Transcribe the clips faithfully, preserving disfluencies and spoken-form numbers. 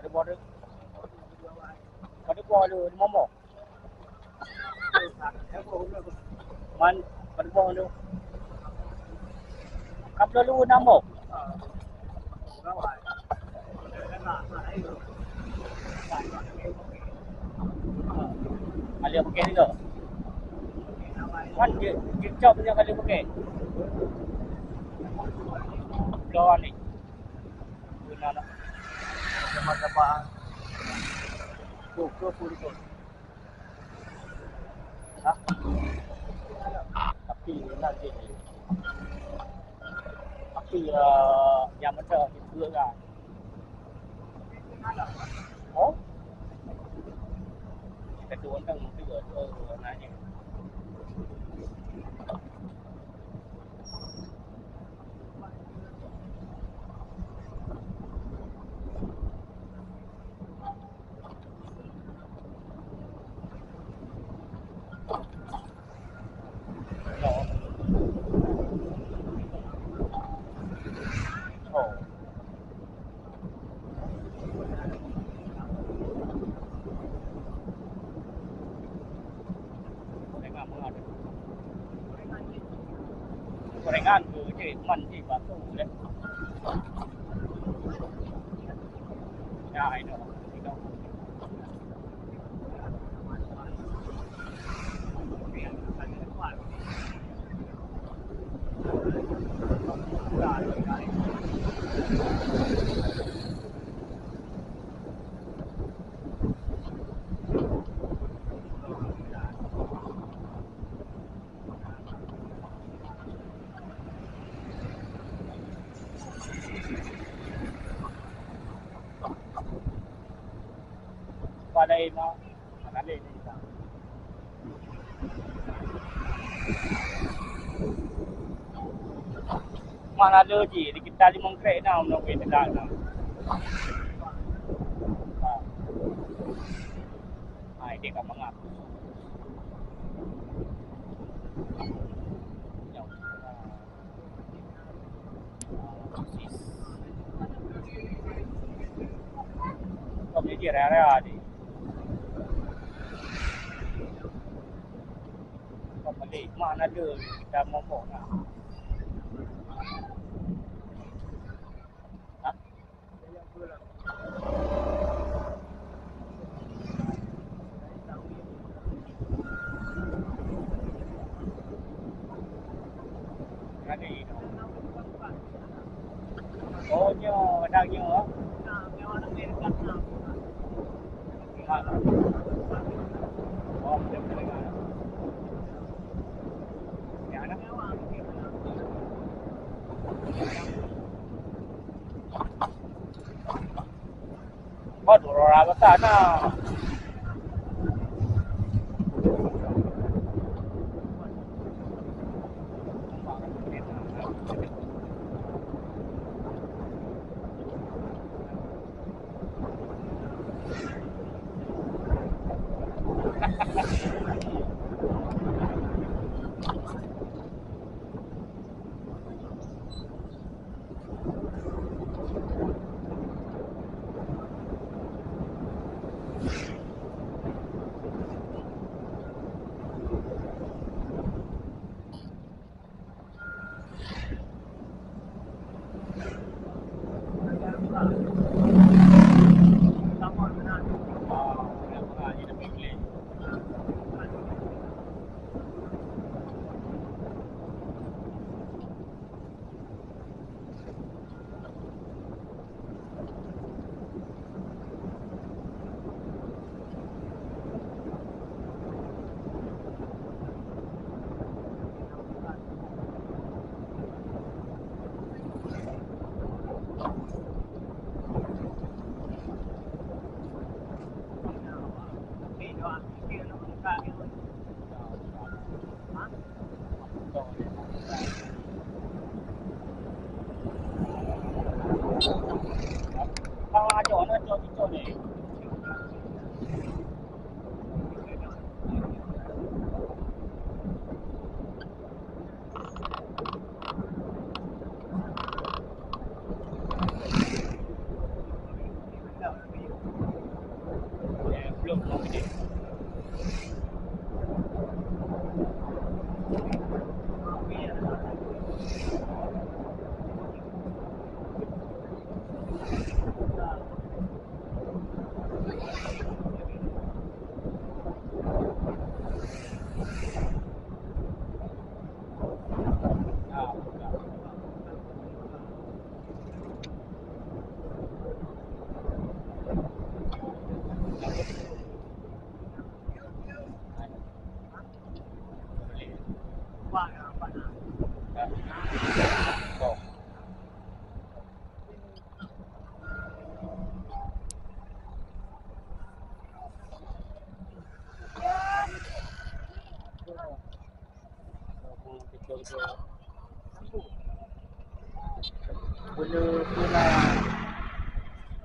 Padub boh tu? Padub boh tu, limong boh? Man, padub boh tu? Ka ploh lhèe nam boh? Ka lheuh pakai juga. Kan dia, dia cop punya ka lheuh pakai. Lawan ni. Guna nak. Sama-sama. Tu, tu, tu, tu. Hah? Tapi, nak jadi. Tapi, eh, yang macam itu kan. Oh? Kita tu orang mesti buat, oh, nanya. Gorengan tu je, man je batu deh. Ya, itu. Padahai ma, mana lé ni kita. Mana lé ji, di kita limong krek na, menunggu tegak na. Ha. Hai, dia kat mangap. Kau punya dia raya-raya ni. Kau balik, mana ada kita momok nak. Ha? Oh, nyoe, dang nyoe. Waduh, rora besar na.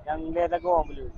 Nyang lhèe sagoe beuleuen.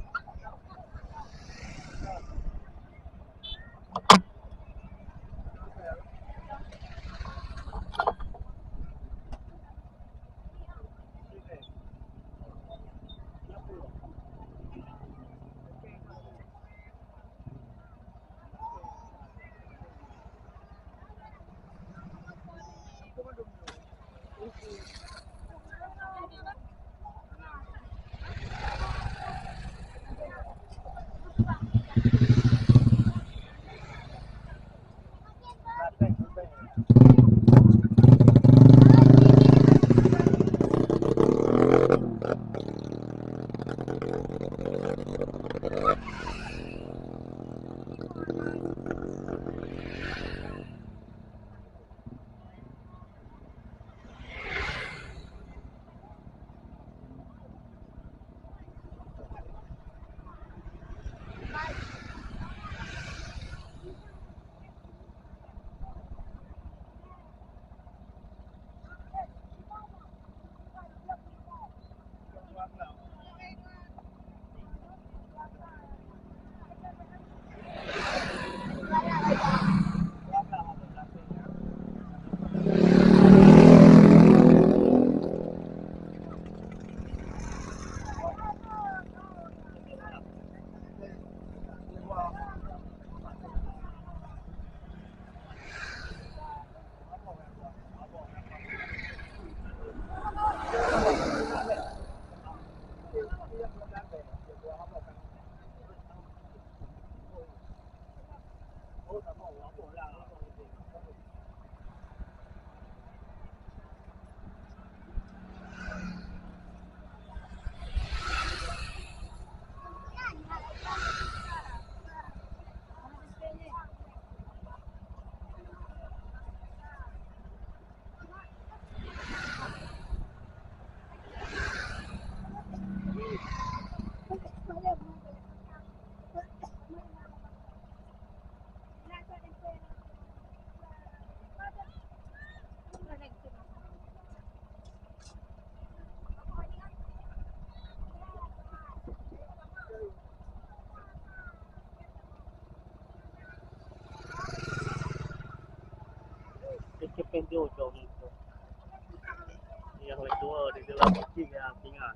Yang kedua di dalam kucing yang tinggal.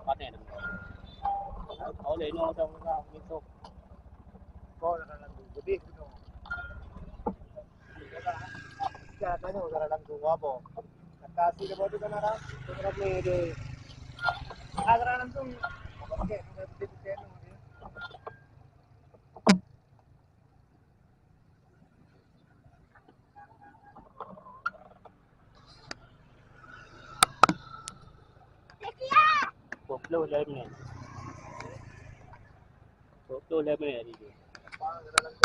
Panen. Oleh nyoe dah orang ngitung. Kau dah dalam gede tu. Kita tanya orang dalam tu apa? Kata si dia bawa tu kan ada. Tu ramai dia. Ada dalam tu. Okey, kita pergi tu. Dua puluh lima minit. Dua puluh lima minit tadi tu.